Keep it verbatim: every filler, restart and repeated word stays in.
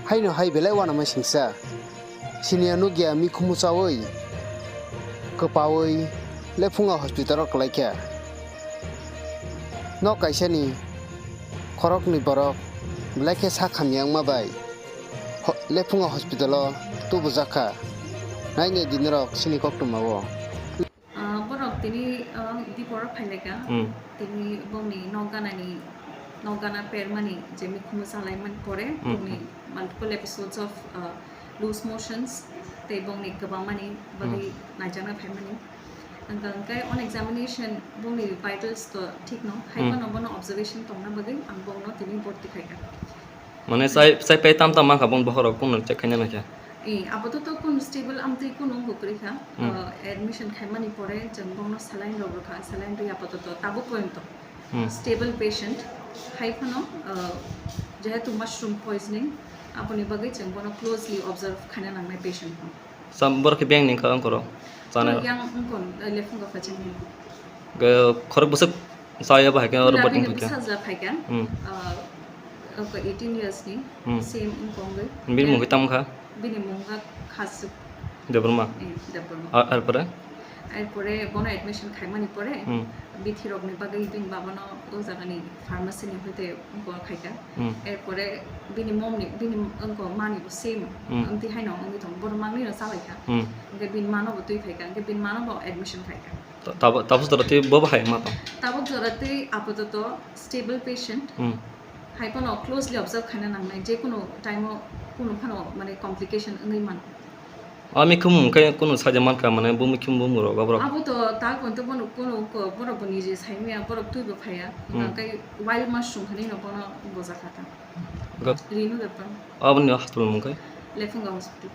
Haino hai belai uanama singsa. Siniya nukya mikhumu chaui, kwpaui, lephunga hospital o kwlaikha. Nok kaisani khoroknwi borok belai khe sak hamya wngma bai ho-, lephunga hospital o tubujakha. Nainai dinirok chini koktwma o. Ah, borok tini, ah, dipor phailaika. Hmm. Tini bongni nok ganani, nok gana permani je mikhumu chalaimani pore, hmm, bongni multiple episodes of, ah, loose motions, tei bongni kwbangmani bagwi, hmm, naijakna phaimani. Hwnkha hwnkhe on examination bongni vitals to thik no, hai, hmm, phano bono observation tongna bagwi ang bongno tini borti khaikha. Mane chai, chai pai tam tam mankha bong bokhorok kunu check khaina naikha. Eh, apato to kunu stable amtwi kunu wngkha kwrwi kha. Hmm. Uh, admission khaimani pore chwng bongno saline rok rwkha, saline rwi apato to tabuk porjonto, hmm, stable patient. Hai phano, uh, jehetu mushroom poisoning, aboni bagwi chwng bono closely observe khaina nangnai patient no. Sam borok khe beng ni wngkha wngkoro. Chana. Yang wngkon, eh, lephungo pachini. Ge khorok bwswk chaya bai khe oro. Pura bini bwsajla phaikha. Hmm. Ah, oko eighteen years ni. Hmm. Same wngkha wngwi. Bini mung khe tamo kha? Bini mung kha Khasuk. Debbarma. Eh, Debbarma. A-, arpore? Arpore bono admission khaimani pore, hmm, bithi rokni bagwi bini babano o jagani pharmacy ni hoite wngkha khaikha. Hmm. Erpore bini mom ni, bini wngkha mani bo same, hmm, amtwi haino wngwi tongo, bono mangwi no chalaikha. Hmm. Hwnkhe bini mano bo twi phaikha, hwnkhe bini mano bo admission khaikha. Ta-, tabo-, tabuk jora twi bo bahai ma tong? Tabuk jora twi apatot stable patient. Hmm. Hai phano closely observe khaina nangnai, je kunu time o kunu phano mane complication wngwi mano. Ami khum hwnkhe kunu saida mankha, mane bumi khum bumung rok aborok. Abo to ta kon to bono kunu ko-, borok bo nije saimaya, borok twi bo phaiya. Hmm. Hwnkhe wild mushroom hinwi no bono bojakha ta. Ga- Rinu da pa. Aboni hospital mung khe? Lefunga hospital.